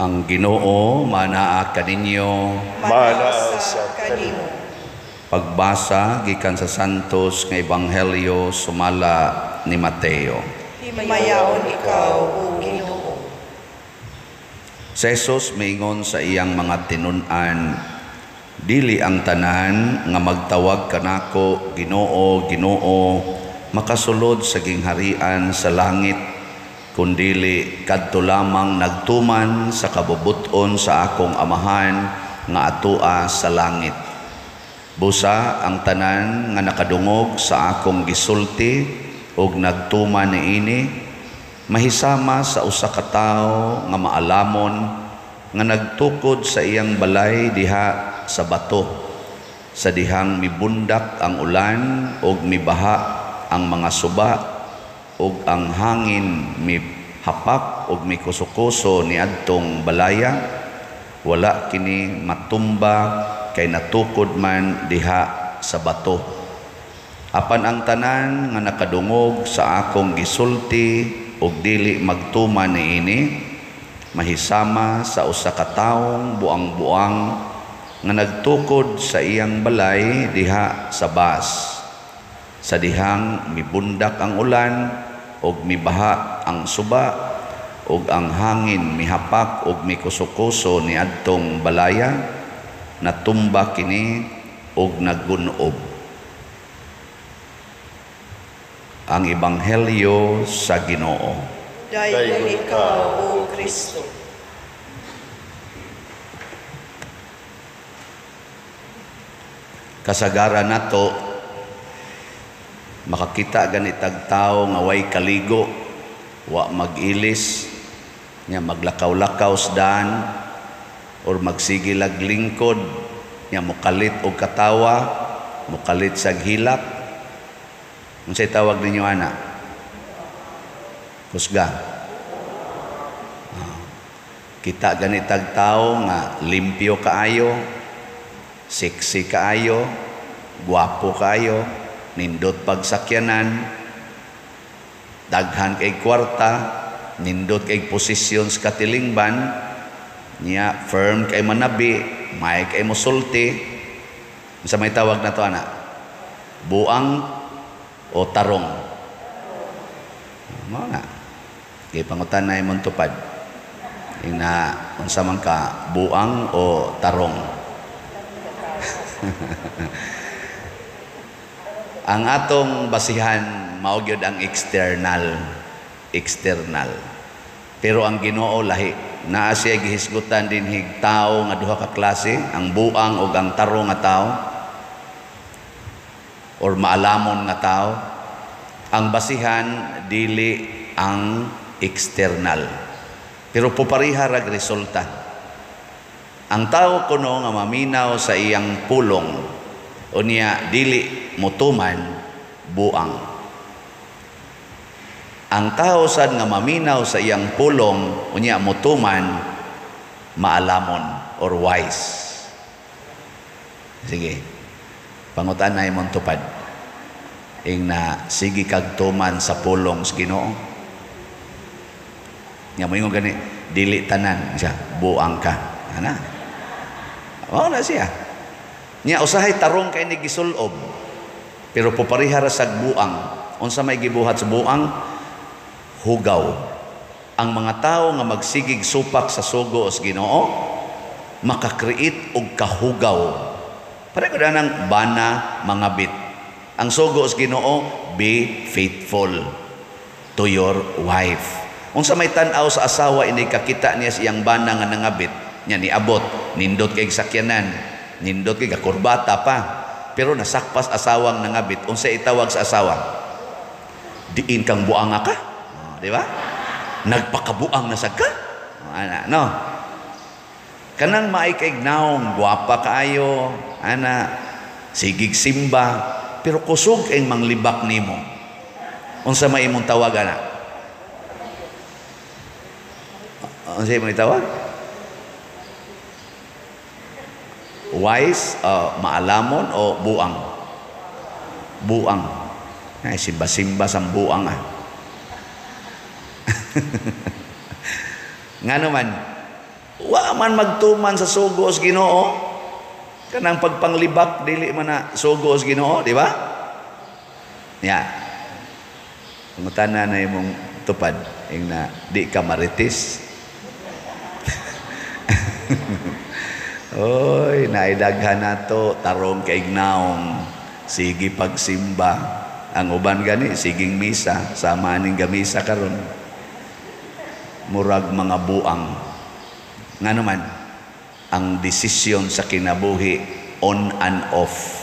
Ang Ginoo manaa kaninyo. Manaa sa kanimo. Pagbasa gikan sa Santos nga Ebanghelyo sumala ni Mateo. Himayaon ikaw, O Ginoo. Si Jesus miingon sa iyang mga tinun-an, "Dili ang tanan nga magtawag kanako, 'Ginoo, Ginoo,' makasulod sa gingharian sa langit, kundili kadto lamang nagtuman sa kabubut-on sa akong Amahan nga atoa sa langit. Busa ang tanan nga nakadungog sa akong gisulti ug nagtuman niini mahisama sa usa ka tawo nga maalamon nga nagtukod sa iyang balay diha sa bato. Sa dihang mibundak ang ulan ug mibaha ang mga suba ug ang hangin mihapak ug mikusokuso niadtong balaya, wala kini matumba kay natukod man diha sa bato. Apan ang tanan nga nakadungog sa akong gisulti ug dili magtuman niini mahisama sa usa ka tawong buang-buang nga nagtukod sa iyang balay diha sa bas. Sa dihang mibundak ang ulan ug mibaha ang suba ug ang hangin mihapak ug mikusokuso niadtong balaya, natumba kini ug naggun-ob." Ang Ebanghelyo sa Ginoo. Daygon ikaw, O Kristo. Kasagaran nato makakita ganitag tawo nga way kaligo, wa mag-ilis, nya maglakaw-lakaw sa daan or magsige lag lingkod, nya mokalit og katawa, mokalit sa hilak. Unsay tawag ninyo ana? Kusga. Kita ganitag tawo nga limpyo kaayo, sexy kaayo, gwapo kaayo, nindot pagsakyanan, daghan kay kwarta, nindot kay posisyon sa katilingban, niya firm kay manabi, may kay mosulti. Unsa may tawag na to ana? Buang o tarong? Mao na. Kay pangutan na imong tupad. Ina unsa man ka, buang o tarong? Ang atong basihan mao gyud ang external, external. Pero ang Ginoo lahi. Naa siya gihisgutan dinhig tawo nga duha ka klase, ang buang ug ang tarong nga tawo or maalamon nga tawo. Ang basihan dili ang external. Pero pupariha rag resulta. Ang tawo kuno nga maminaw sa iyang pulong unya dili motuman, buang. Ang tawo sad nga maminaw sa iyang pulong unya motuman, maalamon or wise. Sige. Pangutan na imong tupad. Ing na sige kag tuman sa pulong sa Ginoo. Nga moingon gani, dili tanan siya, buang ka. Ana. Mao na siya. Nya usahay tarong kay ni gisulob. Pero pupariha ra sag buang. Unsa may gibuhat sa buang? Hugaw. Ang mga tawo nga magsigig supak sa sugo sa Ginoo, makakreate og kahugaw. Pareho na ng bana mangabit. Ang sugo sa Ginoo, be faithful to your wife. Unsa may tan-aw sa asawa ini kakita niya sa iyang bana nga nangabit, niya niabot, nindot kay sakyanan, nindot kay kurbata pa. Pero nasakpas asawang nangabit, unsa itawag sa asawa? Diin kang buanga ka? Oh, di ba? Nagpakabuang na sad ka? Oh, ana, no? Kanang maay kay naong, gwapa kaayo, ana, sigig simba, pero kusog ang manglibak nimo. Unsa may imong tawag ana? Unsa imong tawag? Wise, maalamon o buang? Buang. Ay, simba-simba sa buang ah. Nga naman, Wa man magtuman sa sugo sa Ginoo. Kanang pagpanglibak dili man na sugo sa Ginoo, di ba? Ya. Pangutana na imong tupad ing na di ka marites. Oy, naidaghan nato tarong kay naong sige pagsimba. Ang uban gani siging misa, sama aning gamisa karon. Murag mga buang. Ngano man ang desisyon sa kinabuhi on and off.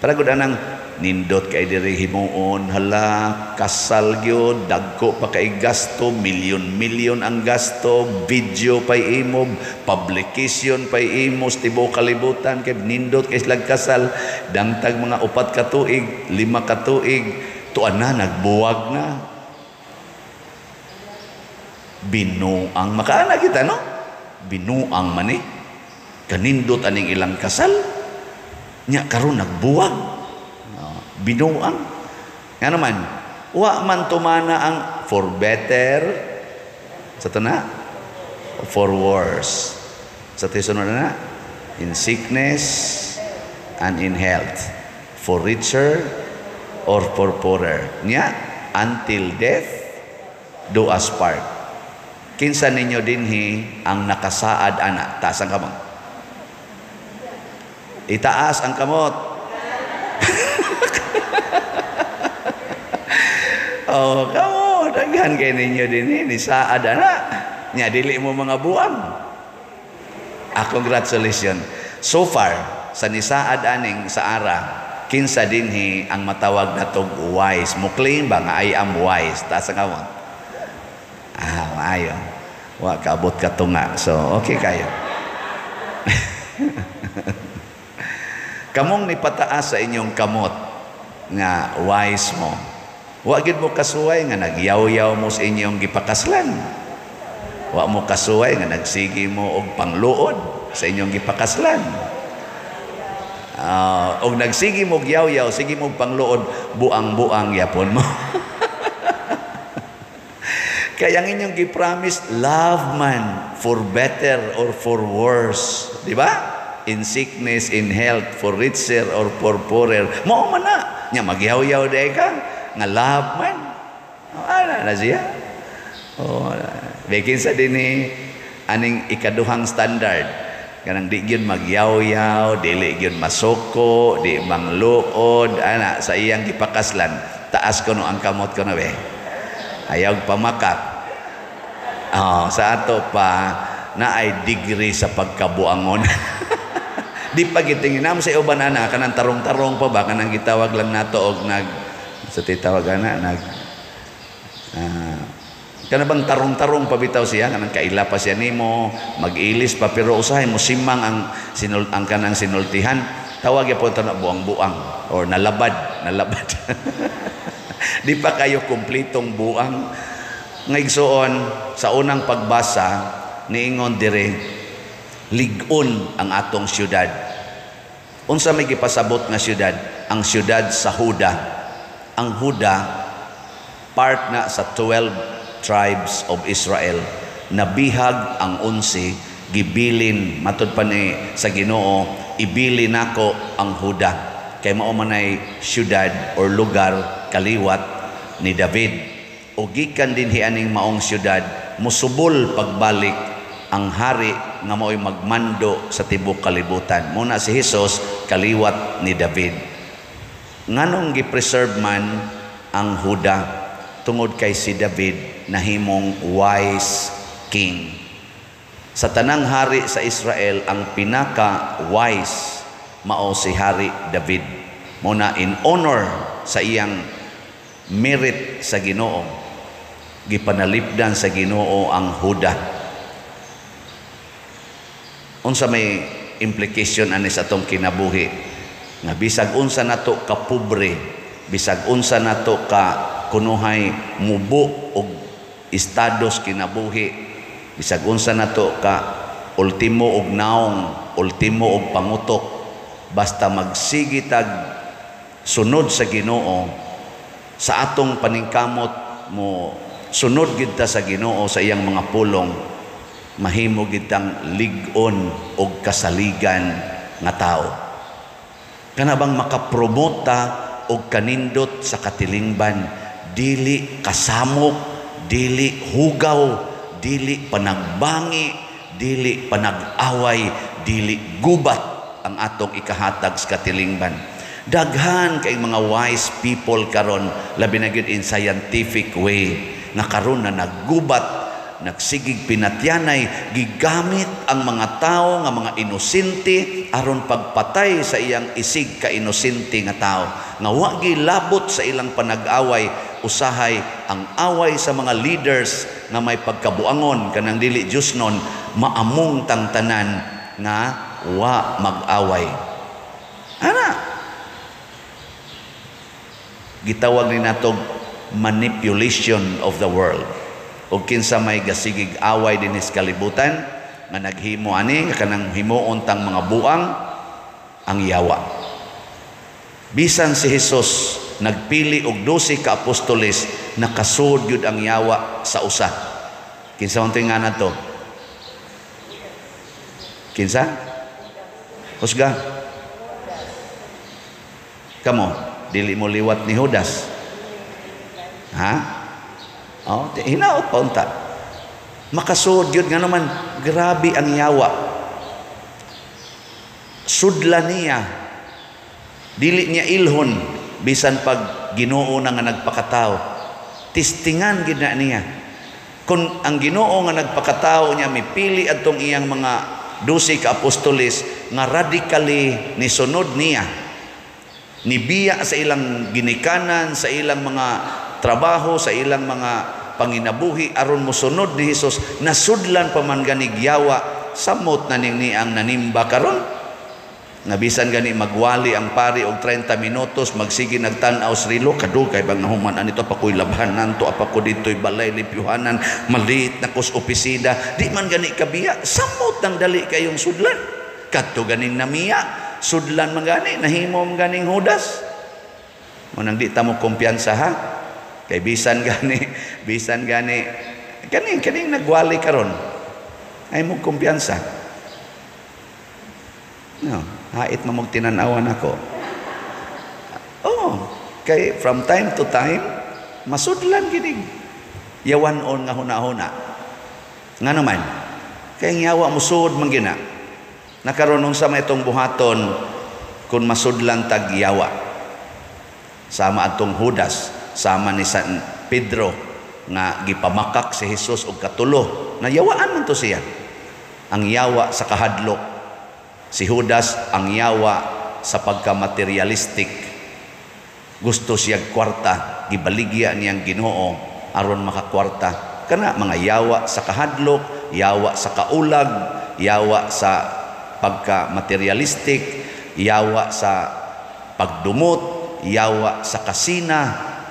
Para gud anang nindot kay diri himuon, hala kasal gyud, dagko pa kay gasto, milyon-milyon ang gasto, video pay imo, publication pay imo sa tibuok kalibutan kay nindot kay silang kasal, dangtag mga 4 ka tuig, 5 ka tuig, tuan na nagbuwag na. Binuang makaana kita, no? Binuang man ni. Kanindot aning ilang kasal. Nya karon nagbuwag. Binuang. Nga naman, wa man tumana ang for better sa to na, for worse. Sa tisunod na, in sickness and in health, for richer or for poorer. Nya, until death do us part. Kinsa ninyo dinhi ang nakasaad ana? Taas ang kamot. Itaas ang kamot. Oh, kamo, daghan kay ninyo dinhi ni saad ana. Nya dili mo mga buang. Ah, congratulations. So far sa nisaad aning sa ara, kinsa dinhi ang matawag natog wise? Mo claim ba nga I am wise? Taas ang kamot. Ah, maayo. Wa kaabot ka tunga. So, okay kayo. Kamong nipataas sa inyong kamot nga wise mo. Wa gid mo kasuway nga nagyaw-yaw mo sa inyong gipakaslan. Wa mo kasuway nga nagsigi mo og pangluod sa inyong gipakaslan. Og nagsigi mo og yaw-yaw, sige mo og pangluod, buang-buang yapon mo. Kaya ang inyong gi-promise, love man for better or for worse. Di ba? In sickness, in health, for richer or for poorer. Mao man na. Nya magyaw-yaw day ka nga love man. Ana na siya. Oh, bikin sa dinhi aning ikaduhang standard. Kanang di gyud magyaw-yaw, dili gyud masuko, di mangluod, ana sa iyang gipakaslan. Taas kuno ang kamot kuno be. Ayaw pamakak. Oh, sa ato pa na ay degree sa pagkabuangon. Di pa gitingin namo sa uban ana kanang tarong-tarong pa ba kanang gitawag lang nato og nag sa titawag ana nag kana bang tarong-tarong pa bitaw siya kanang kaila pa siya nimo mag-ilis pa pero usahay mo simang ang sinul ang kanang sinultihan tawag gyapon ta na buang-buang or nalabad nalabad. Di pa kayo kumplitong buang. Ngaigsoon sa unang pagbasa niingon dire lig-on ang atong syudad. Unsa may gipasabot nga syudad? Ang syudad sa Huda. Ang Huda part na sa 12 tribes of Israel. Nabihag ang 11, gibilin matud pa ni sa Ginoo, ibilin nako ang Huda. Kay mao man ay syudad or lugar kaliwat ni David. O gikan dinhi aning maong syudad, musubol pagbalik ang hari nga mao'y magmando sa tibuok kalibutan. Muna si Hesus kaliwat ni David. Nganong gi-preserve man ang Huda? Tungod kay si David nahimong wise king. Sa tanang hari sa Israel, ang pinaka-wise mao si Hari David. Muna in honor sa iyang merit sa Ginoo, gipanalipdan sa Ginoo ang Huda. Unsa may implication ani sa atong kinabuhi? Nga bisag unsa nato ka pobre, bisag unsa nato ka kunuhay mubo og estados kinabuhi, bisag unsa nato ka ultimo og naong, ultimo og pangutok, basta magsige tag sunod sa Ginoo sa atong paningkamot mo sunod gid ta sa Ginoo sa iyang mga pulong, Mahimo gitang lig-on og kasaligan nga tao. Kana bang makapromota og kanindot sa katilingban, dili kasamok, dili hugaw, dili panagbangi, dili panag-away, dili gubat ang atong ikahatag sa katilingban. Daghan kay mga wise people karon, labi na gyud in scientific way, nga karon na naggubat, nagsigig pinatyanay, gigamit ang mga tao nga mga inosente aron pagpatay sa iyang isig ka inosente nga tao nga wa gilabot sa ilang panag-away. Usahay ang away sa mga leaders nga may pagkabuangon, kanang dili Diyosnon, maamong tang tanan nga wa mag-away. Ana gitawag ni natog manipulation of the world. O kinsa may gasigig away dinis kalibutan nga naghimo ani, nga kanang himuon tang mga buang? Ang yawa. Bisan si Jesus nagpili og 12 ka apostoles, nakasud gyud ang yawa sa usa. Kinsa man nga nato? Kinsa? Husga. Kamo, dili mo liwat ni Judas. Ha? Oh, hinaot pa unta. Makasud gyud nga naman, grabe ang yawa. Sudla niya. Dili niya ilhon bisan pag Ginoo na nga nagpakatao. Tistingan gid na niya. Kung ang Ginoo nga nagpakatao niya mipili adtong iyang mga 12 ka apostoles nga radically nisunod niya, nibiya sa ilang ginikanan, sa ilang mga trabaho, sa ilang mga panginabuhi aron mosunod ni Hesus, nasudlan pa man ganig yawa, samot na ning niang nanimba karon. Nga bisan gani magwali ang pari og 30 minutos, magsige nagtan-aw sa relo, kadugay bang nahuman anito, pa ko'y labhanan to, apa ko dito'y balay limpyuhanan, maliit na kos opisina, di man gani kabiya, samot nang dali kayong sudlan. Kadto ganing namiya, sudlan man gani, nahimo man ganing Judas. Munang di ta mo kumpiyansa, ha? Kay bisan gani kaning kaning nagwali karon ay mo kumpiyansa. No, hait mo mong tinan-awan ako. Oh, kay from time to time masudlan ginig yawan-on nga huna-huna. Nga naman, kay yawa musud man gina. Nakaron, unsa may itong buhaton kung masudlan tag yawa? Sama atong Judas, sama ni San Pedro nga gipamakak si Jesus og katulo, nayawaan man to siya. Ang yawa sa kahadlok. Si Judas, ang yawa sa pagka-materialistic. Gusto siya kwarta, gibaligya niyang Ginoo aron makakwarta. Kana mga yawa sa kahadlok, yawa sa kaulag, yawa sa pagka-materialistic, yawa sa pagdumot, yawa sa kasina,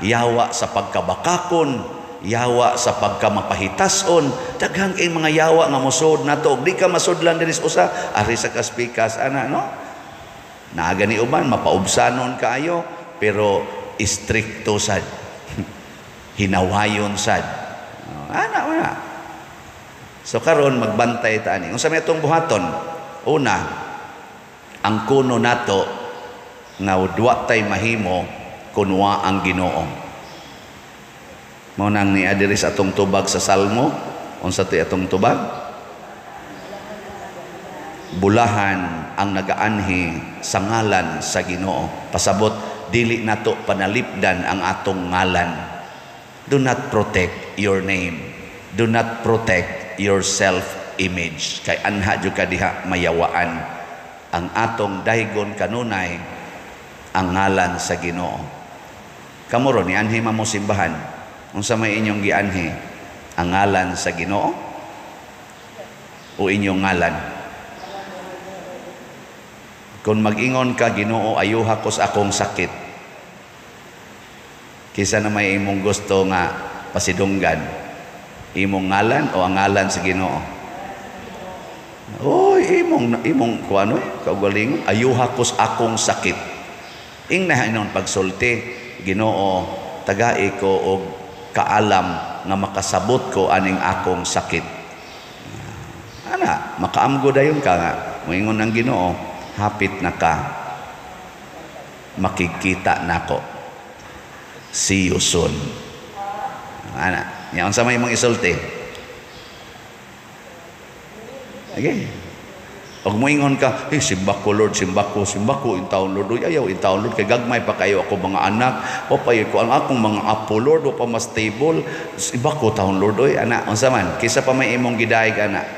yawa sa pagkabakakon, yawa sa pagkamapahitason. Daghang kay mga yawa nga mosud nato. Di ka masudlan dinis usa, ari sa kaspikas ana, no? Naa gani uban mapaubsanon kaayo, pero istrikto sad. Hinawayon sad. Ana ana. So karon magbantay ta ani. Unsa may atong buhaton? Una, ang kuno nato nga wa tay mahimo kun wa ang Ginoo. Mao nang ni diri sa atong tubag sa Salmo, unsa ti atong tubag? Bulahan ang nagaanhi sa ngalan sa Ginoo. Pasabot, dili nato panalipdan ang atong ngalan. Do not protect your name. Do not protect your self-image. Kay anha jud ka diha mayawaan. Ang atong daygon kanunay ang ngalan sa Ginoo. Kamo ron, nianhi man mo simbahan. Unsa may inyong gianhi? Ang ngalan sa Ginoo o inyong ngalan? Kung mag-ingon ka, "Ginoo, ayuha ko sa akong sakit," kisa na may imong gusto nga pasidunggan? Imong ngalan o ang ngalan sa Ginoo? Oy, imong imong kuano eh, kaugalingon, ayuha ko sa akong sakit. Ingna inon pagsulti, "Ginoo, tagai ko og kaalam nga makasabot ko aning akong sakit." Ana, makaamgo dayon ka nga moingon ang Ginoo, hapit na ka, makikita nako. See you soon. Ana, nya unsa may imong isulti? Okay. Pag moingon ka, "Hey, simba ko, Lord, simba ko, simba ko in taon, Lord. Uy, ayaw in taon, Lord, kay gagmay pa kayo ako mga anak, o pa ko ang akong mga apo, Lord, o pa mas stable, simba ko taon, Lord, oy." Ana, unsa man, kisa pa may imong gidayeg ana?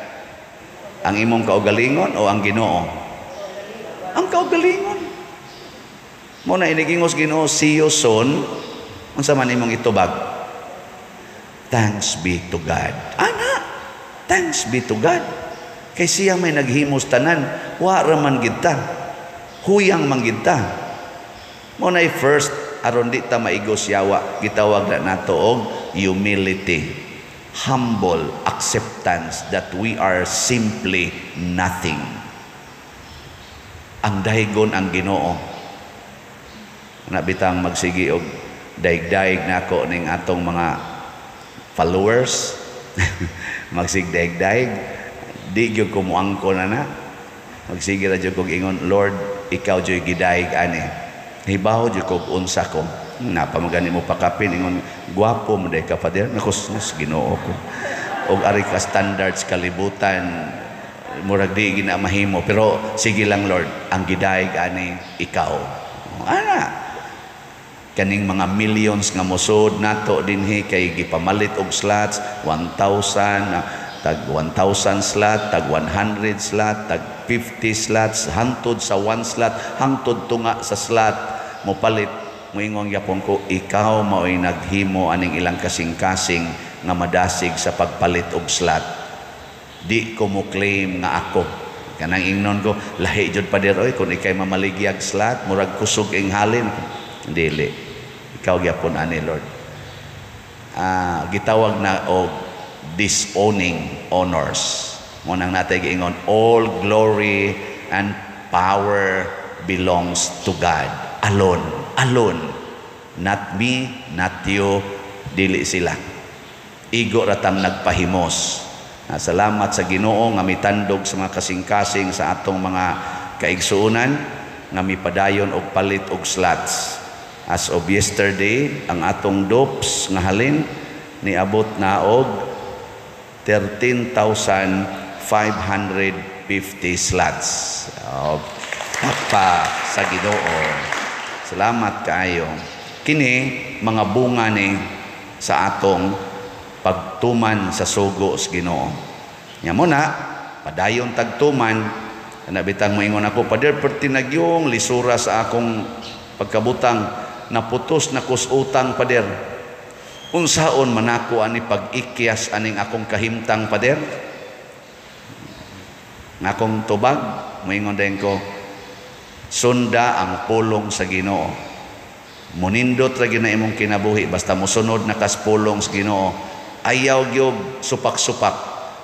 Ang imong kaugalingon o ang Ginoo? Ang kaugalingon. Mo na inigingos Ginoo, "See you soon," unsa man imong itubag? Thanks be to God. Ana, thanks be to God. Kay siya may naghimos tanan, wa ra man gid ta. Huyang man gid ta. Mo na first aron di ta maigos yawa, gitawag na nato og humility. Humble acceptance that we are simply nothing. Ang dahigon ang Ginoo. Na bitang magsigi og daig-daig nako ning atong mga followers. Magsig daig-daig, di gyud ko muangko na na. Magsige ra jud kog ingon, "Lord, ikaw jud gidaig ani. Hibaw jud kog unsa ko." Napamagani mo pakapin, ingon, "Gwapo mo day ka, Father." Nako, sus, Ginoo ko. Og ari ka standards kalibutan, murag di gina mahimo, pero sige lang, Lord, ang gidaig ani ikaw. Ana, kaning mga millions nga mosod nato dinhi kay gipamalit og slots 1,000, tag 1,000 slot, tag 100 slot, tag 50 slots, hangtod sa 1 slot, hangtod tunga sa slot mopalit. Moingon gyapon ko, ikaw mao'y naghimo aning ilang kasing-kasing nga madasig sa pagpalit og slot. Di ko mo claim nga ako. Kanang ingnon ko, "Lahi jud, Pader, oy, kung ikay mamaligyag slot, murag kusog ing halin." Dili. Ikaw gyapon ani, Lord. Ah, gitawag na og disowning honors. Mo nang natay giingon, all glory and power belongs to God alone, alone. Not me, not you, dili sila. Igo ratang nagpahimos. Ah, salamat sa Ginoo nga mitandog sa mga kasing-kasing sa atong mga kaigsuonan nga mipadayon og palit og slots. As of yesterday, ang atong dupes nga halin niabot na og 13,550 slots. Oh, pa sa Ginoo. Salamat kaayo. Kini mga bunga ni sa atong pagtuman sa sugo sa Ginoo. Nya mo na padayon tagtuman. Ana bitang moingon ako, "Pader, perti nagyong lisura sa akong pagkabutang, naputos na kus utang, Pader. Unsaon man ako ani pag-ikyas aning akong kahimtang, Pader?" Nga akong tubag, moingon din ko, sunda ang pulong sa Ginoo. Munindot ra gyud na imong kinabuhi basta mosunod na kas pulong sa Ginoo. Ayaw gyud supak-supak.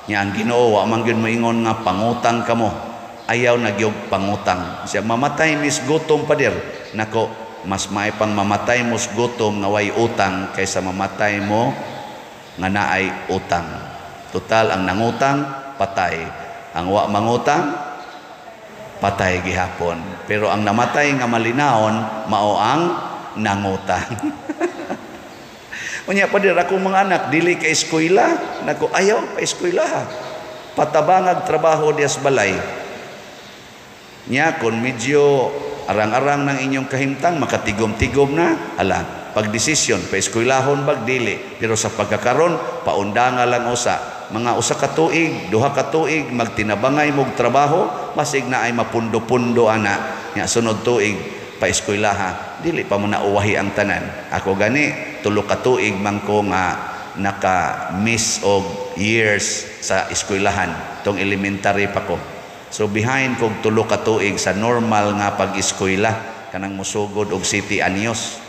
Nya ang Ginoo wa man gyud moingon nga pangutang kamo. Ayaw na gyud pangutang. Siya mamatay mis gutom, Pader. Nako, mas may pang mamatay mo sa gutom nga way utang kaysa mamatay mo nga naay utang. Total, ang nangutang patay. Ang wa mangutang patay gihapon. Pero ang namatay nga malinawon mao ang nangutang. "Unya, Pader, akong mga anak dili ka eskwela." Nako, ayaw pa eskwela. Patabangag trabaho dias balay. Nya kung medyo arang-arang ng inyong kahimtang, makatigom-tigom na, ala, pagdesisyon, pa eskwelahon bag dili. Pero sa pagkakaron, paundanga lang usa. Mga 1 ka tuig, 2 ka tuig, magtinabangay mog trabaho, basig na ay mapundo-pundo ana. Nya sunod tuig, pa eskwelaha, dili pa mo na uwahi ang tanan. Ako gani, 3 ka tuig man ko nga naka-miss og years sa eskwelahan, tong elementary pa ko. So behind kog 3 ka tuig sa normal nga pag-eskwela, kanang musugod og 7 anyos.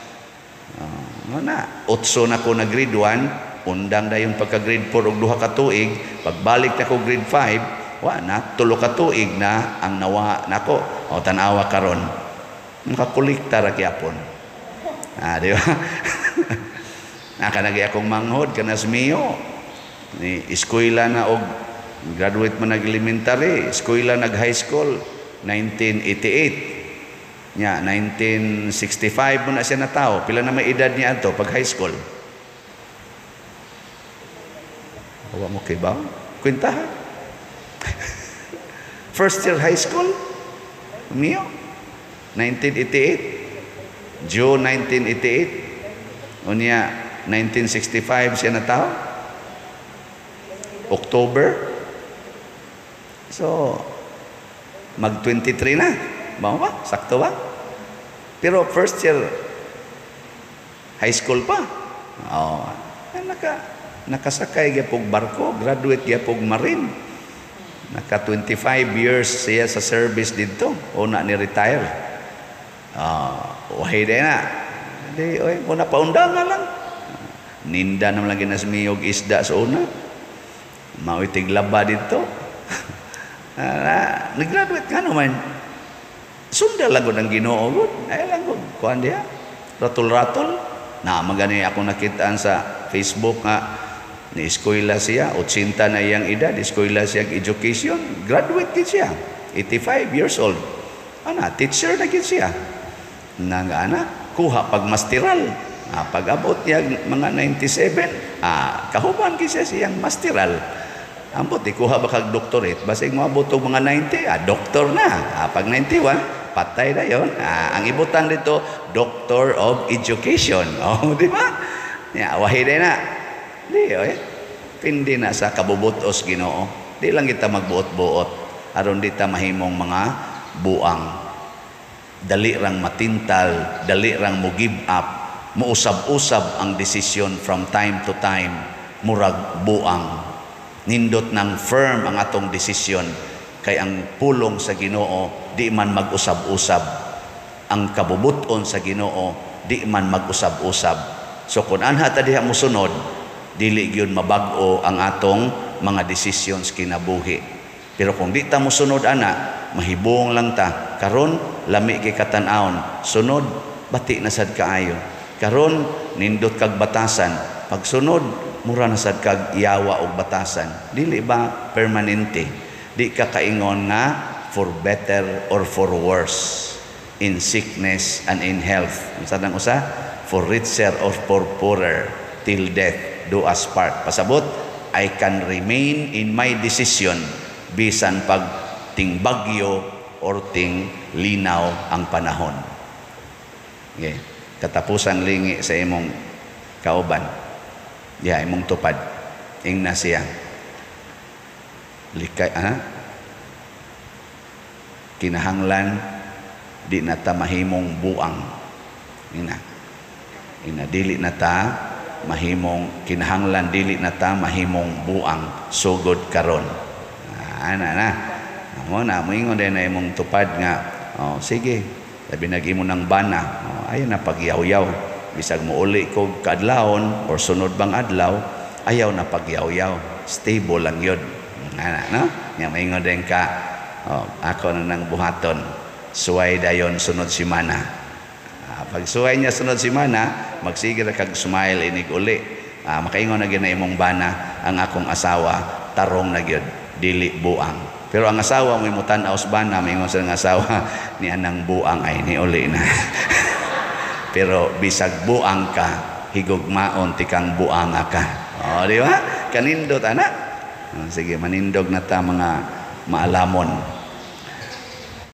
Na, 8 na ko na grade 1, undang dayon pagka grade 4 og 2 ka tuig, pagbalik na ko grade 5, wa na, 3 ka tuig na ang nawa nako. O tan-awa karon. Makakolekta ra gyapon. Ah, di ba? Naka nagi akong manghod kanas Mio. Ni eskwela na og Graduate man nag elementary, eskwela nag high school 1988. Nya 1965 mo na siya natawo. Pila na may edad niya ato pag high school? Wa mo kay ba? Kwenta ha? First year high school? Mio? 1988? June 1988? Unya 1965 siya natawo? October? So, mag 23 na. Mao ba? Sakto ba? Pero first year high school pa. Oh, nakasakay gyapog barko, graduate gyapog marine. Naka 25 years siya sa service didto. Una ni retire. Wahi day na. Di, oy, una paundangan lang. Ninda naman lagi na sumiyog isda sa una. Mao'y tiglaba didto. Nag-graduate ka naman. Sunda lang gud ang Ginoo gud. Ay lang gud kuan diha. Ratol-ratol. Na magani ako nakitaan sa Facebook nga ni eskwela siya, 80 na iyang edad, eskwela siya education, graduate gid siya. 85 years old. Ana, teacher na gid siya. Nang ana, kuha pag masteral. Pag abot niya mga 97, kahuban gid siya siyang masteral. Ambot, ikuha ba kag doctorate? Basig moabot og mga 90, doctor na. Pag 91, patay na yon. Ang ibutang dito, Doctor of Education. Oh, di ba? Ya, wahi na. Di, oy. Pindi na sa kabubutos Ginoo. Di lang kita magbuot-buot. Aron di ta mahimong mga buang. Dali rang matintal, dali rang mo give up, muusab-usab ang desisyon from time to time, murag buang. Nindot ng firm ang atong desisyon kay ang pulong sa Ginoo di man mag-usab-usab. Ang kabubuton sa Ginoo di man mag-usab-usab. So kung anha ta diha mosunod, dili gyud mabag-o ang atong mga desisyon kinabuhi. Pero kung di ta mosunod ana, mahibong lang ta. Karon lami kay katan-awon, sunod bati na sad kaayo. Karon nindot kag batasan, pagsunod mura na sad kag yawa og batasan. Dili ba permanente? Di ka kaingon nga for better or for worse, in sickness and in health. Unsa nang usa? For richer or for poorer, till death do us part. Pasabot, I can remain in my decision bisan pag ting bagyo or ting linaw ang panahon. Okay. Katapusang lingi sa imong kauban. Ya, imong tupad. Ingna siya. Likay, ha? Kinahanglan di na ta mahimong buang. Ina. Ina dili na ta mahimong kinahanglan dili na ta mahimong buang sugod karon. Ana na. Amo na moingon din na imong tupad nga, oh, sige, labi nag-imo ng bana. Oh, ayo na pagyaw-yaw. Bisag mouli kog kaadlawon or sunod bang adlaw, ayaw na pagyaw-yaw. Stable lang yun. Ana, no? Nga maingon din ka, oh, ako na nang buhaton. Suway dayon sunod simana. Pag suway niya sunod simana, magsige ra kag smile inig uli. Makaingon na gyud na imong bana, ang akong asawa tarong na gyud, dili buang. Pero ang asawa mo imutan-aw sa bana, maingon sa nga asawa ni anang buang ay ni uli na. Pero bisag buang ka, higugmaon tikang buanga ka. O, di ba? Kanindot, ana. Sige, manindog na ta mga maalamon.